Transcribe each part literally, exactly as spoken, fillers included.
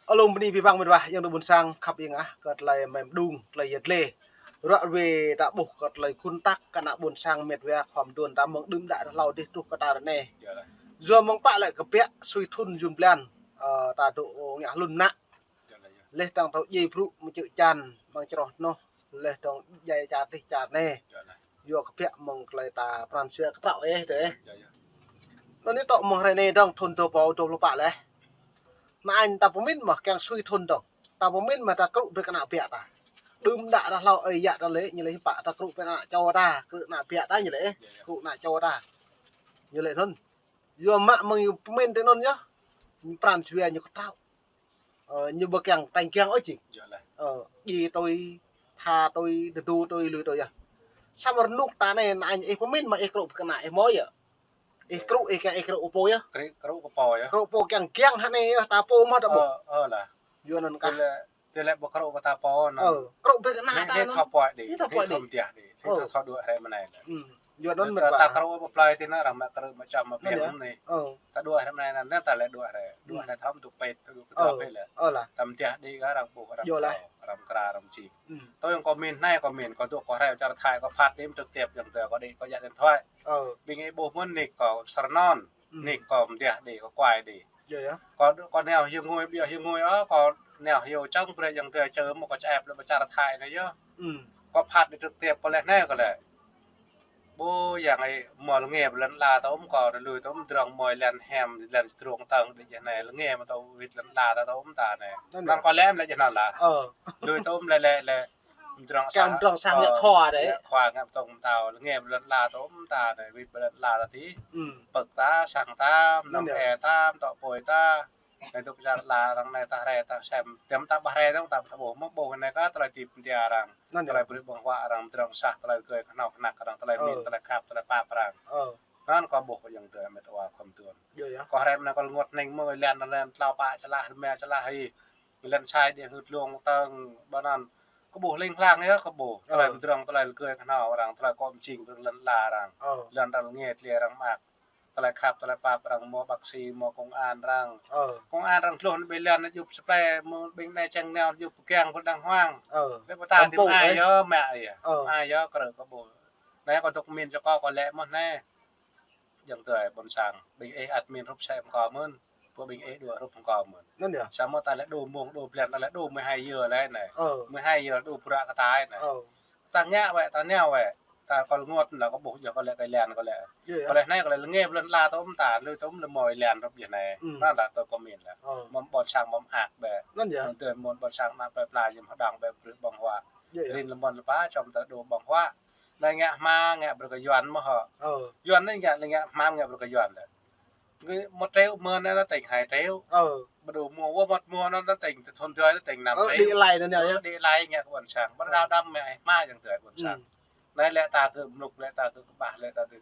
Alum bơni abih bang mĕt wa, ayŏng adơi ƀuôn sang khăp ayŏng ah, kơ tơlơi mơ̆ng đung, tơlơi yet lĕ. Ră ruai ta ƀuh kơ tơlơi khun tak, kơ ană ƀuôn sang mĕt wa khŏm đun ta mơ̆ng đưm đă rơlâo dih truh kơ ta ră anai. Yua mơ̆ng pă lĕ kơ biă sui thun jun blan, ơ, ta dŏ ngă hlŭn mơnă. Laih dơ̆ng tơlơi djai brŭ mơčư̆ čan, mơ̆ng čroh noh, laih dơ̆ng djai čar dih čar anai. Yua kơ biă mơ̆ng tơlơi ta pran jua kơtraŏ ih tơ ih. Anŭn anai tŏ mơ̆ng hrơi anai dơ̆ng thun dua rơbâo dua pluh pă laih. Ană anh ta pơmĭn mơ̆ kiăng sui thun dơ̆ng. Ta pơmĭn mơ̆ ta krŭ brơi kơ ană biă ta. Đưm đă rơlâo ơi yă ta lĕ, ñu lĕ hiư̆m pă ta krŭ brơi ană čô ta, krŭ ană biă ta ñu lĕ, krŭ ană čô ta. Ñu lĕ anŭn. Yua mă mơ̆ng ñu pơmĭn tơ anŭn yơh. Ñu pran jua ñu kơtraŏ. Ơ, ñu ƀu kiăng tañ kiăng ôh jing. Ơ, djai tui, tha tui, tơdu tui, lui tui yơh. Samơ̆ rơnŭk ta anai, ană anh ih pơmĭn mơ̆ ih krŭ brơi kơ ană ih mơ̆ yơh. Ih krŭ, ih kiăng ih krŭ pô yơh. Krŭ, krŭ kơ pô yơh. Krŭ pô kiăng kiăng hă anai yơh, ta pô mơ̆ ta ƀuh. Ơ, ơ lah. Yua anŭn kah. Tơlơi, tơlơi ƀu krŭ kơ ta pô anŭn. Ơ, krŭ brơi kơ ană ta anŭn. Thâo pơai đĭ, thâo pơai đĭ. Thâo mơtiah đĭ, thâo đuaĭ hrơi mơnai anŭn. Yua anŭn mĕt wa. Ta krŭ ƀu plơi tơ anŭn, arăng mă krŭ mă čăm mă biăng anai. Ta đuaĭ hrơi mơnai anŭn, ta lĕ đuaĭ hrơi. Đuaĭ hrơi thâo mơ̆ tŭ pĕt, tŭ kơdŏp pĕt lĕ. Ơ lah. Ta mơtiah đĭ kơ arăng ƀuh, arăng krao, arăng mkra, arăng čih. Tui yơh kâo mĭn anai, kâo mĭn, kâo dŏ kơ hrơi čar Thái, kâo phat đĭ mơ̆ trực tiếp ayŏng adơi, kâo đĭ điện thoại. Ƀing ih ƀuh mơ̆n nick kâo sơrnon, nick kâo mơtiah đĭ, kâo kuai đĭ. Kâo, kâo nao hiu ngui, ƀiă hiu ngui, ơ, kâo nao hiu čang brơi ayŏng adơi čơ mơ̆ kâo čơep lĕ pơ čar Thái anai yơh. Kâo phat đĭ trực tiếp kâo laĭ anai kâo laĭ. Ƀu yang ih mơ̆ lơnge ƀơi lŏn ala ta ôm kâo, lui ta ôm mơdrŏng mơ̆ lăn hiam, lăn čơdrông tơng đĭ jeh anai, lơnge mơ̆ ta wĭt lŏn ala ta, ta ôm ta anai. Anŭn kâo laĭ mơ̆ laĭ jeh anŭn lah. Lui ta ôm laĭ laĭ laĭ mơdrŏng sang. Mơdrŏng sang ngă khua đĕ. Ngă khua ngă mơtông mơtao, lơnge ƀơi lŏn ala ta ôm ta anai, wĭt ƀơi lŏn ala ta tih. Pơ̆k ta, sang ta, mơnơ̆ng ê ta, mơtŏ apui ta. Anai dŏ pơ čar ala arăng anai ta rai ta sem. Tơm ta ƀah rai dơ̆ng ta ƀu ƀuh, mơ̆ ƀuh anai kơ tơlơi tip mơtia arăng. Tơlơi brơi ƀơ̆ng huă arăng, mơdrŏng sah, tơlơi rơgơi kơhnâo kơnăk arăng, tơlơi mĭn, tơlơi khăp, tơlơi pap arăng. Anŭn kâo ƀuh kơ ayŏng adơi mĕt wa khŏm tuan. Kâo hrăm anai kâo rơngot hning mơ̆ lăn, lăn tlâo pă čơlah, rơma čơlah hĭ. Lăn sai đĭ hưt lông tơng ƀơi anŭn. Kâo ƀuh ling lang yơh kâo ƀuh. Tơlơi mơdrŏng, tơlơi rơgơi kơhnâo arăng, tơlơi kơ mơjing brơi lŏn ala arăng. Lŏn arăng lơnge tơlơi arăng mơak. Tơlơi khăp, tơlơi pap arăng mơ̆ bác sĩ, mơ̆ công an arăng. Công an arăng tluh ƀơi lăn djŭp supply mơ̆ ƀing anai čang nao djŭp pơgang pơl đang huang. Lĕ pơtă tơm ai yơh mă yơh. Ai yơh krư̆ kâo ƀuh. Anai kâo dŏ mĭn čơ kâo, kâo laĭ mơ̆n anai. Ayŏng adơi ƀôn sang, ƀing ih admin hrup sem kâo mơ̆n, pô ƀing ih đuaĭ hrup kâo mơ̆n. Anŭn yơh. Samơ̆ ta lĕ đu mông, đu blan, ta lĕ đu mười hai giờ lĕ anai. Mười hai giờ đu bruă kơ ta anai. Ta ngă wơ̆t, ta nao wơ̆t. Ta kâo rơngot lah kâo ƀuh yơh kâo laĭ kơ lăn kâo laĭ. Kâo laĭ anai kâo laĭ lơnge ƀơi lŏn ala ta ôm ta, lui ta ôm lĕ mơ̆ lăn hrup jeh anai. Anŭn lah tui kâo mĭn lah. Mơ̆ ƀôn sang mơ̆ mơak ƀĕ. Anŭn yơh. Tui mơ̆ ƀôn sang mă plơi pla jing hơđong ƀĕ brơi ƀơ̆ng huă. Rin lơmon lơpa čom ta đu ƀơ̆ng huă. Anai ngă hma, ngă brơi kơ Yuan mơ̆ hŏ. Yuan anai ngă, ngă hma, ngă brơi kơ Yuan lĕ. Người một triệu mơ̆n anai nó tính hai triệu. Bắt đầu mua, mua một mua nó, nó tính từ thôn dơi nó tính năm triệu. Đĭ lai anŭn yơh. Đĭ lai ngă kơ ƀôn sang. Bắt đầu đăm mă hma ayŏng adơi ƀôn sang. Anai lĕ ta kơ mluk, lĕ ta kơ kơƀah, lĕ ta kơ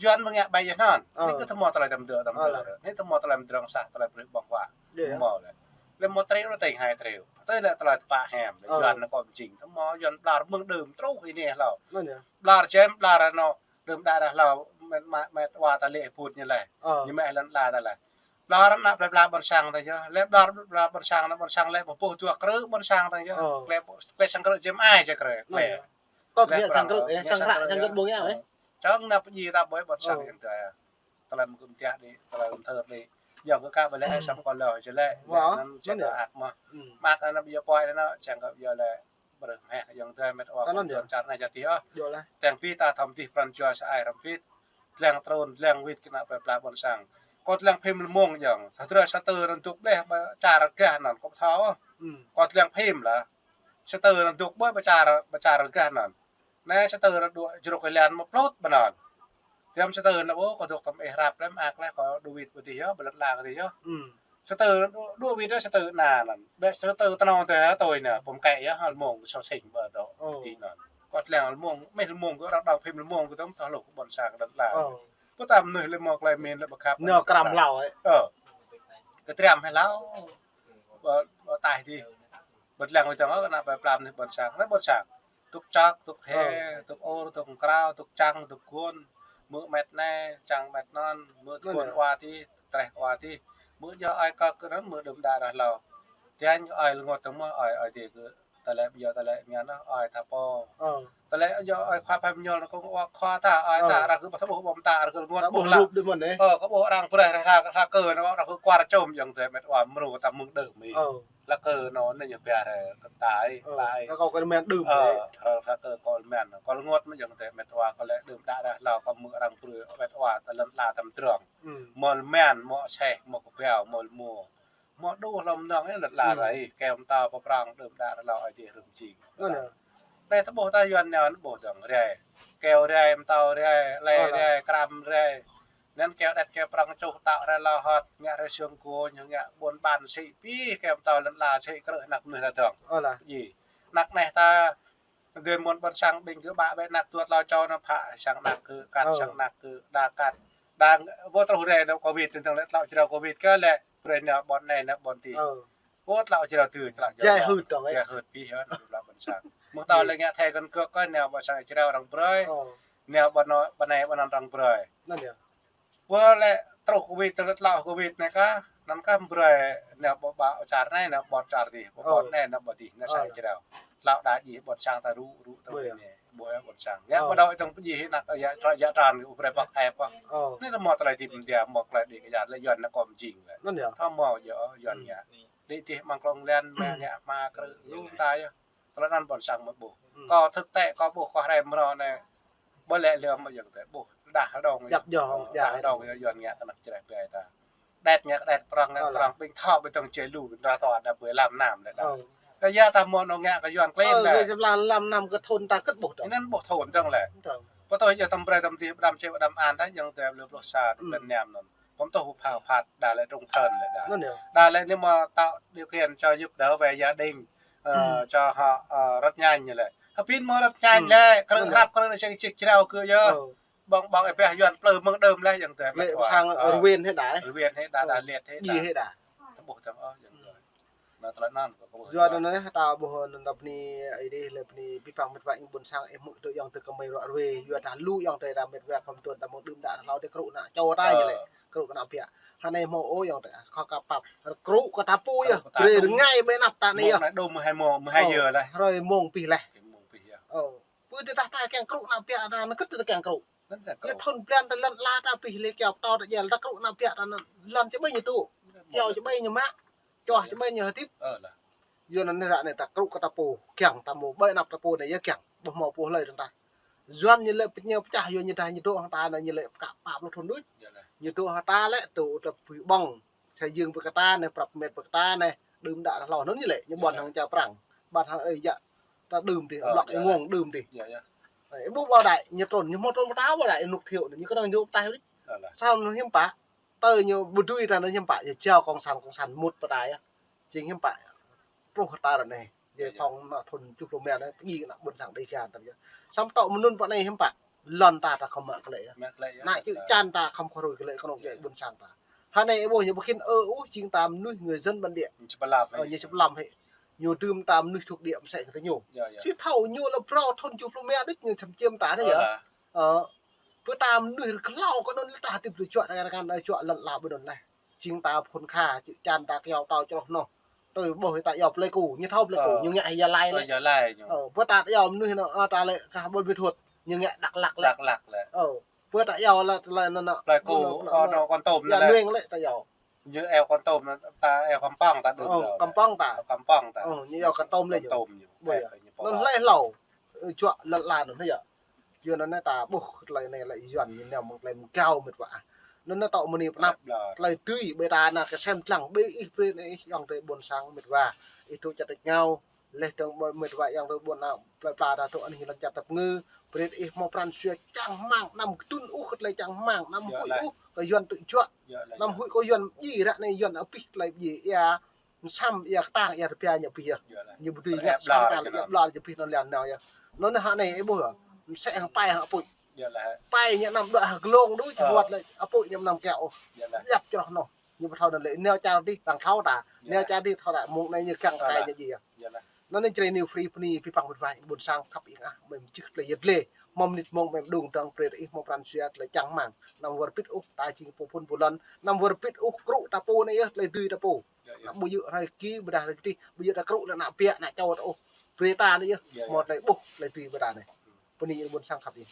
Yuan mơ̆ ngă ƀai yơh anŭn. Anai kơ tơmơ̆ tơlơi tơm dơ̆, tơm dơ̆. Anai tơmơ̆ tơlơi mơdrŏng sah, tơlơi brơi ƀơ̆ng huă. Mơ̆ lĕ. Lĕ một triệu nó tính hai triệu. Tơlơi lĕ tơlơi tơpă hiam. Yuan anai kơ mơjing. Tơmơ̆ Yuan ƀlŏr mơ̆ng đưm truh anai hlâo. Ƀlŏr čem, ƀlŏr anŭn. Đưm đă ră hlâo, mĕt, mĕt, mĕt wa ta lĕ put ñu lĕ. Ñu mă lŏn ala ta lĕ. Ƀlŏr ană plơi pla ƀôn sang ta yơh. Lĕ ƀlŏr, ƀlŏr ƀôn sang, ană ƀôn sang lĕ ƀu ƀuh dua krư̆ ƀôn sang ta yơh. Klĕ, klĕ sang krư̆ čem ai čem krư̆. Klĕ. Kâo ngă sang krư̆, sang krư̆, sang krư̆ ƀu ngă. Čang ană pơjing ta ƀơi ƀôn sang ayŏng adơi. Tơlơi mơkŭm tiah đĭ, tơlơi mơthơr đĭ. Yua kơ kâo ƀu lĕ ai sam kâo lơ jơlĕ. Lĕ anŭn čĕ kơ ak mơ̆. Mă kơ ană ƀiă poi anŭn, čang kơ ƀiă lĕ. Brơi mơ̆ ayŏng adơi mĕt wa kâo tuan čar anai čar tih ôh. Tơlơi pĭ ta thâo mơdih pran jua sa ai hrăm pĭt. Tơlơi trŭn, tơlơi wĭt kơ ană plơi pla ƀôn sang. Kâo tơlơi phim lơmông ayŏng. Sa drơi sa tơ anŭn dŏ ƀlĕ ƀơi čar rơgah anŭn kâo ƀu thâo ôh. Kâo tơlơi phim lah. Sa tơ anŭn dŏ ƀơi čar, ƀơi čar rơgah anŭn. Anai sa tơ anŭn dŏ jruk kơ lăn mơ̆ plŭt ƀơi anŭn. Tiăm sa tơ anŭn ôh, kâo dŏ tơm ih hrăp lĕ mơak lĕ kâo đu wĭt ƀơi tih yơh, ƀơi lŏn ala kơ tih yơh. Sa tơ anŭn dŏ, đu wĭt yơh sa tơ anŭn. Ƀĕ sa tơ tơnŏ tơ tui anŭn, pơm kĕ yơh, lơmông kơ sâu sing ƀơi dŏ. Tih anŭn. Kâo tơlơi lơmông, mĕ lơmông kơ arăng đaŏ phim lơmông kơ tơm tơlơi ƀôn sang lŏn ala. Pơtăm mơnuih lơmông klĕ mĭn lĕ ƀu khăp. Nao kram hlâo. Kơ triăm hĭ hlâo. Ƀơi, ƀơi taih tih. Ƀơi lăng ƀơi čang ôh, ană plơi pla mơnuih ƀôn sang, ană ƀôn sang. Tŭk čŏk, tŭk hê, tŭk ôr, tŭk krao, tŭk čang, tŭk guôn. Mơ̆ mĕt anai, čang mĕt anŭn, mơ̆ guôn wa tih, treh wa tih. Mơ̆ yơh ai kơ kơ anŭn, mơ̆ đưm đă ră hlâo. Tian ơi lơngot tơmă ơi, ơi ti kơ tơlơi ƀiă tơlơi mian ơi ta pô. Tơlơi yua ơi khua pơmñol anŭn kơ khua ta, ơi ta, arăng kơ ƀu thâo ƀuh ƀơ̆m ta, arăng kơ lơngot ta ƀuh rup đơi mơ̆n ơ. Kơ ƀuh arăng brơi hră, hră kơ anŭn arăng kơ kuar čom yơ̆ng tơ met wa mrô ta mơ̆ng đơm mi. Hlak kơ anŭn anai ñu pia rai kơ tai, bai. Kơ kơ men đưm. Ơ, hlak kơ kơ men. Kơ lơngot mơ̆ yơ̆ng tơ met wa kơ lĕ đưm đă ră hlâo kơ mơ̆ arăng brơi met wa ta lŏn la tăm trŏng. Mơ̆ men, mơ̆ seh, mơ̆ kơpiao, mơ̆ mơ̆. Mơ̆ đu hlŏm nong ih lŏn la rai, kơ mơtao pơprang đưm đă ră hlâo ai ti rơm jing. Anai ta ƀuh ta Yuan anai ƀuh dong rai. Kơ rai, mơtao rai, lĕ rai, kram rai. Anŭn kơ đĕt kơ prăng čuh tao rai lŏ hŏt, ngă rai siung gô, ñu ngă ƀôn ƀan sĭ pĭ, kơ mơtao lŏn la sĭ krư̆ anak mơnuih ta dong. Ji. Anak anai ta, dơi mơ̆n ƀôn sang ƀing kơ ƀă ƀĕ anak dua tlâo čô anŭn phă, sang anak kơ kat, sang anak kơ đa kat. Đang, ƀu truh rai anŭn covid, tơdang lĕ tlâo jrao covid kơ lĕ, brơi anai ƀôn anai, anai ƀôn ti. Ƀu tlâo jrao tơ, tlâo jrao. Jai hưt dong, ơ. Jai hưt pĭ, hă, anŭn ƀôn sang. Mơ̆ tao lĕ ngă thai căn cước kơ anai ƀôn sang jrao arăng brơi. Anai ƀôn anŭn, ƀôn anai ƀôn anŭn arăng brơi. Ƀu lĕ truh covid, tơlơi tlâo covid anai kah, anŭn kah brơi, anai ƀu ƀă čar anai, anai ƀôn čar ti, ƀôn anai, anai ƀôn ti, anai sang jrao. Tlâo đa ji ƀôn sang ta rŭ, rŭ tơ anai, ƀu ƀôn sang. Ngă ƀu đaŏ tơ̆ng pơjing hĭ anak, yă, yă tran, u brơi păk ai păk. Anai ta mơ̆ tơlơi ti mơ̆n dia, mơ̆ tơlơi đĭ kơ Yuan, lĕ Yuan anai kơ mơjing lĕ. Anŭn yơh. Thâo mơ̆ yơh, Yuan ngă. Đĭ ti mơ̆ng klŏng lĕn, mă ngă mă krư̆, lu ta yơh. Tơlơi anŭn ƀôn sang mơ̆ ƀuh. Kơ thực tế kơ ƀuh kơ hrơi mrô anai. Ƀu lĕ lơ̆m mơ̆ yơ̆ng tơ ƀuh. Đah dong. Đah dong yơh Yuan ngă kơ anak čreh ƀai ta. Đĕt ngă đĕt prăng ngă prăng ƀing thâo ƀing tơ̆ng čê lu ƀing ra tơ đa ƀơi lăm năm lĕ đa. Kơ yua ta mơ̆ anŭn ngă kơ Yuan klin lĕ. Kơ lăm năm kơ thun ta kơt ƀuh dong. Anŭn ƀuh thun dong lĕ. Pơtô yơh tăm brơi tăm ti đăm čê đăm an ta yơ̆ng tơ lơ pluh sa ƀen năm anŭn. Pơm tôh phao phat đa lĕ trung thân lĕ đa. Đa lĕ anai mơ̆ tạo điều kiện cho giúp đỡ về gia đình, ờ, cho họ, ờ, rất nhanh ñu lĕ. Hơpĭn mơ̆ rất nhanh lĕ, krư̆ hrăp krư̆ anai čeng čih jrao kơ yơh. Ƀơ̆ng ƀơ̆ng ih pĕh Yuan plư mơ̆ng đưm lĕ yơ̆ng tơ. Lĕ sang rơwen hĭ đa. Rơwen hĭ đa, đa liet hĭ đa. Ji hĭ đa. Tơƀuh tơ̆ng ôh yơ̆ng tơ. Anŭn tơlơi anŭn kơ ƀuh. Yua anŭn anai ta ƀuh anŭn ta bơni ih đih lĕ bơni pĭ păng met wa ƀôn sang ih hmư̆ tơ yơ̆ng tơ kơmơi ruă ruê. Yua ta lu yơ̆ng tơ ta met wa khŏm tuan ta mơ̆ng đưm đă hlâo tơ krư̆ ană čô ta ñu lĕ. Krư̆ kơ ană biă. Hơnai hmâo ôh yơ̆ng tơ kơ kơ pap. Krư̆ kơ ta pô yơh. Brơi rơngai ƀơi anăp ta anai yơh. Mơ̆ng anai đưm mơ̆ hai mông, mơ̆ hai jơ lĕ. Hrơi mông pĭ lĕ. Mông pĭ yơh. Ơ. Pơ tơ ta ta kiăng krư̆ ană biă ta anŭn kơt tơ kiăng krư̆. Yua thun blan ta lŏn la ta pĭ lĕ kiao pơtô ta jel ta krư̆ ană biă ta anŭn lŏn čơƀơi ñu tŭ. Kiao čơƀơi ñu mă. Čuah čơƀơi ñu hơdip. Yua anŭn anai ră anai ta krư̆ kơ ta pô, kiăng ta mơ̆ ƀơi anăp ta pô anai yơh kiăng. Ƀu hmâo pô hlơi dong ta. Yuan ñu lĕ pơñu pơčah yua ñu ta ñu dŏ hăng ta anai ñu lĕ pơkă pă pluh thun đôč. Ñu dŏ hăng ta lĕ tŭ ta pui ƀơ̆ng. Sa jưng pơkă ta anai, prăp met pơkă ta anai, đưm đă hlâo anŭn ñu lĕ, ñu ƀuăn hăng čar prăng. Ƀuăn hăng ơi yă ta đưm dih, ƀlŏk ih ngông đưm dih. Ih ƀuh ƀu đaĭ, ñu trŭn, ñu hmâo trŭn pơtao ƀu đaĭ, ih nuk thiu anai, ñu kơnơ̆ng ñu pơtao dih. Sa anŭn hiư̆m pă, tơ ñu ƀu dưi ta anŭn hiư̆m pă, yua jao kông san, kông san mŭt pơtao yơh. Jing hiư̆m pă, truh ta ră anai. Yua kông ană thun tơjuh pluh rơma anai, pơjing ană ƀôn sang Đêga ta yơh. Samơ̆ tŏ mơnun pơ anai hiư̆m pă, lŏn ta ta khŏm mă klĕ yơh. Ană čư̆ čan ta khŏm khua rui klĕ kơnơ̆ng djuai ƀôn sang ta. Hơnai ih ƀuh ñu ƀu khĭn ơ ôh, jing ta mơnuih người dân bản địa. Ñu čơpơlăm hĭ. Ñu dưm ta mơnuih thuộc địa mơsĕ kơ ñu. Či thâo ñu lĕ phrâo thun tơjuh pluh rơma đôč ñu čăm čiêm ta anai yơh. Ơ. Pơ ta mơnuih rơklâo kơ anŭn lĕ ta hơdip tui čuă ta kăn kăn čuă lŏn la ƀơi anŭn leh. Jing ta phun kha, čư̆ čan ta kyâo tâo čroh noh. Tui ƀuh ta yua Pleiku, ñu thâo Pleiku, ñu ngă hĭ Gia Lai lĕ. Ơ, pơ ta yua mơnuih anŭn, ơ, ta lĕ kah Buôn Mê Thuột, ñu ngă Dak Lak lĕ. Dak Lak lĕ. Ơ, pơ ta yua lĕ, lĕ anŭn, anŭn, Pleiku, anŭn, anŭn, anŭn Kon Tum Gia Nguyên lĕ ta yua. Ñu eo Kon Tum, ta eo Kampong ta đưm. Ơ, Kampong ta. Kampong ta. Ơ, ñu eo Kon Tum lĕ ñu. Kon Tum ñu. Ƀuh yơh. Anŭn lĕ hlâo. Ơ, čuă lŏn la anŭn yơh. Yua anŭn anai ta ƀuh tơlơi anai lĕ Yuan ñu nao mơ̆ng tơlơi mơgao met wa ah. Anŭn anai tŏ mơni pơnăp tơlơi tui ƀơi ta anai kơ sem lăng ƀơi ih brơi anai ih yơ̆ng tơ ƀôn sang met wa. Ih dŏ čar tač rơngiao. Leh dơ̆ng ƀôn met wa yơ̆ng tơ ƀôn anai plơi pla ta dŏ anih lŏn čar ta pơngư. Brơi ih hmâo pran jua čang rơmang anăm kơdŭn ôh kơ tơlơi čang rơmang anăm huĭ ôh kơ Yuan tŭ juă. Anăm huĭ kơ Yuan ji ră anai Yuan abih tơlơi ji ia. Mơsăm ia kơtang ia rơbia ñu abih yơh. Ñu ƀu dưi ngă sang ta lĕ ia ƀlŏr ñu abih anŭn lĕ anŭn yơh. Anŭn anai hă anai ih ƀuh yơh. Mơsĕ hăng pai hăng apui. Pai ñu anăm đuaĭ hăng glông đôč čơhuăt lĕ apui ñu anăm kiaŏ ôh. Djăp čroh noh. Ñu ƀu thâo anŭn lĕ nao čar dih arăng thâo ta. Nao čar dih thâo ta mơ̆ng anai ñu kiăng kơ kai ñu ji yơh. Anŭn anai Jrai New Free bơni pĭ păng met wa ƀôn sang khăp ih ah mơi mơčih tơlơi yet lĕ. Mơ̆ng mơnit mơ̆ng mơ̆ng đung dang brơi ih mơ̆ng pran jua tơlơi čang rơmang. Anăm wơr bĭt ôh ta jing pô phun pô lŏn. Anăm wơr bĭt ôh krŭ ta pô anai yơh, tơlơi dưi ta pô. Anăm ƀu djơ̆ rai ki ƀôdah rai čutih, ƀu djơ̆ ta krŭ lĕ ană ƀiă, ană čô ta ôh. Brơi ta anai yơh, mơ̆ng tơlơi ƀuh, tơlơi dưi ƀơi ta anai. Bơni ƀôn sang khăp ih.